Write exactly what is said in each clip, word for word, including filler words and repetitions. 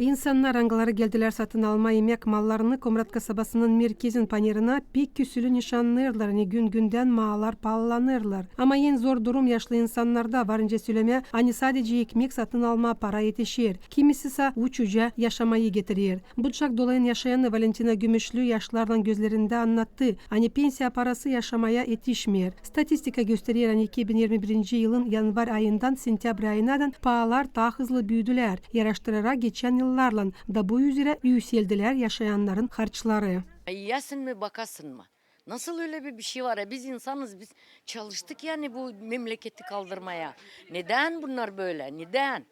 İnsannar, angıları geldilär satın almaa imäk mallarını Komrat kasabasının merkezin panerinä, pek küsülü nışannêêrlar, ani gün-gündän mallar paalılanêrlar. Ama en zor durum yaşlı insannarda var, nicä sölemää, ani sadecä ekmek satın almaa para etişer, kimisi sä uçuca yaşamayı getirer. Buçak dolayın yaşayanı Valentina Gümüşlü yaşlılarlan gözlerindä annattı, ani pensiya parası yaşamaya etişmeer. Statistika gösterer, ani iki bin irmi birinci yılın yanvar ayından sentäbr ayınadan paalar taa hızlı büüdülär, yaraştırarak geçän yıllarlan, da bu üzerä üüseldilär yaşayannarın harçları. Yiyäsin mi, bakasın mı? Nasıl ölä bir, bir şey var ya? Biz insanız, biz çalıştık yani bu memleketi kaldırmaya. Nedän bunnar bölä? Nedän?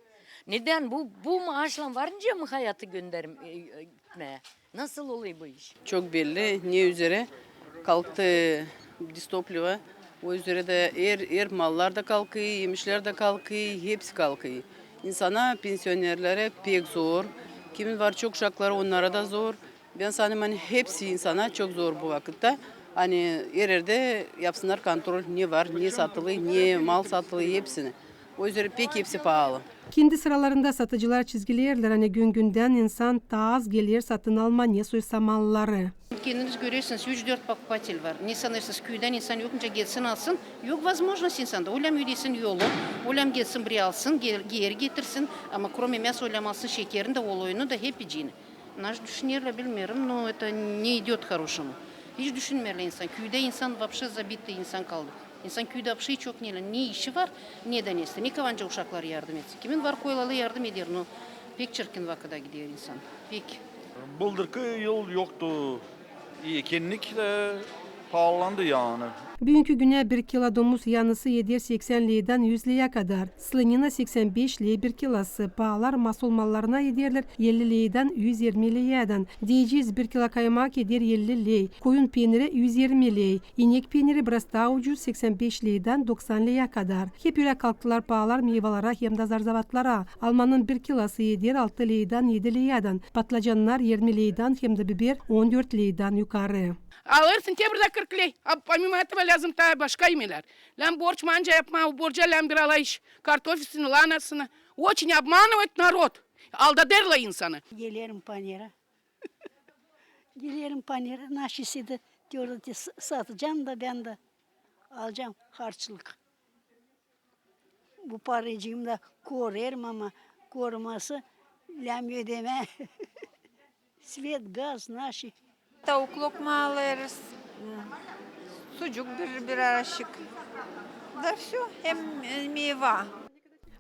Nedän bu, bu maaşlan var nicä mi hayatı gönderim, e, e, gitmää? Nasıl olêr bu iş? Çok belli, ne üzerä kalktı distopliva. O üzerä dä er, er mallar da kalkêr, emişlär dä kalkêr, hepsi kalkêr. İnsana, pensionerlerä pek zor. Kimin var çok uşakları, onnara da zor. Bän sanêrım, ani hepsi insana çok zor bu vakıtta. Ani er erdä yapsınnar kontrol, ne var, ne satılêr, ne mal satılêr, hepsini. O üzerä pek hepsi paalı. Kendi sıralarında satıcılar çizgilärlär, ani gün-gündän insan taa az geler satın almaa ne soysa malları. Kendiniz görersiniz, üç-dört покупатель var. Ne sanêrsınız, küüdän insan yok nicä gelsin alsın? Yok возможность insanda. Ölä müüdüsin yolu, ölä gelsin biri alsın, geri getirsin. Ama кроме мяса ölä alsın şekerini dä, oloyunu da, hepsicini. Nasıl düşünerlär, bilmeerim, но это не идёт к хорошему. Hiç düşünmeerlär insan. Küüdä insan вообще забытый insan kaldı. İnsan küüdä вообще hiç yok, ne, ne işi var, ne dä neysä. Ne kadarcı uşaklar yardım etsin. Kimin var koylalı yardım eder, но pek çirkin vakıda gider insan. Pek. Bıldırkı yıl yoktu. Ekinlik dä paalılandı yani. Büünkü günä bir kilo domuz yanısı eder seksän leydän üz leyä kadar. Slanina seksän beş ley bir kilosu. Paalar masol mallarına ederlär elli leydän üz irmi leyädän. Deyecez, bir kilo kaymak eder elli ley. Koyun peeniri üz irmi ley. İnek peeniri biraz taa ucuz, seksän beş leydän doksan leyä kadar. Hep ölä kalktılar paalar meyvalara hem dä zarzavatlara. Almanın bir kilosu eder altı leydän edi leyädän. Patlıcannar irmi leydän hem dä biber on dört leydän yukarı. Alêrsın te burada kırk ley. A помимо этого lääzım taa başka imelär. Lääzım borç manca yapmaa, o borca lääzım bir alay iş. Kartofelini, lanasını. Очень обманывают народ. Aldaderlär insanı. Gelerim panera. Gelerim panera. Naşisi dä diyorlar, satacam da bän dä alacam harçlık. Bu paracıım da koruêrım, ama koruması lääzım ödemää. Svet, gaz, naşi. Tavuk lokma alêrız, sucuk bir, bir araşık. Da всё, hem, e, meyva.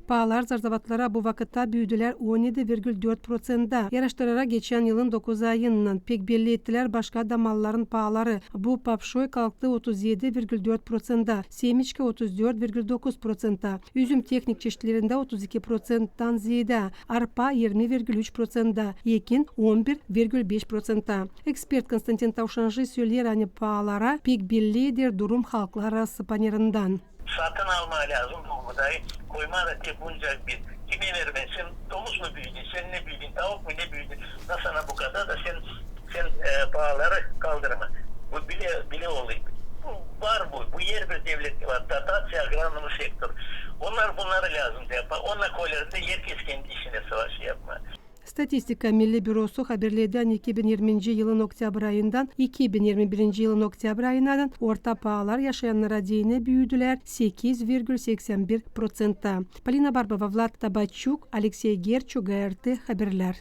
Paalar zarzavatlara bu vakıtta büüdülär on edi virgül dört proţentä. Yaraştırarak geçän yılın dokuz ayınnan. Pek belli ettilär başka da malların paaları. Bu papşoy kalktı otuz edi virgül dört proţentä, semiçka otuz dört virgül dokuz proţentä, üzüm tehnik çeşitlerindä otuz iki proţenttän zeedä, arpa irmi virgül üç proţentä, ekin on bir virgül beş proţentä. Ekspert Konstantin Tavşanji söleer, ani paalara pek belli eder durum halklararası panerinden. Satın almaa lääzım bu buğdayı, koymaa da te bunca bir. Kimä vermää, sän domuz mu büüdün, sän ne büüdün, tavuk mu ne büüdün, da sana bu kadar da sän, sän, e, paaları kaldırma. Bu bilä, bilä olêr. Bu var bu, bu herbir devlettä var. Дотация аграрному сектору. Onnar bunnarı lääzım da yapmaa. Onnar koylarında herkez kendi işinä savaşı yapmaa. Statistika Milli bürosu haberledi, ani iki bin irminci yılın oktябрь ayından iki bin irmi birinci yılın oktябрь ayınadan orta paalar yaşayannara deyni büüdülär sekiz virgül seksän bir proţentä. Polina Barbova, Vlad Tabaçuk, Aleksey Gerçu, GRT Haberlär.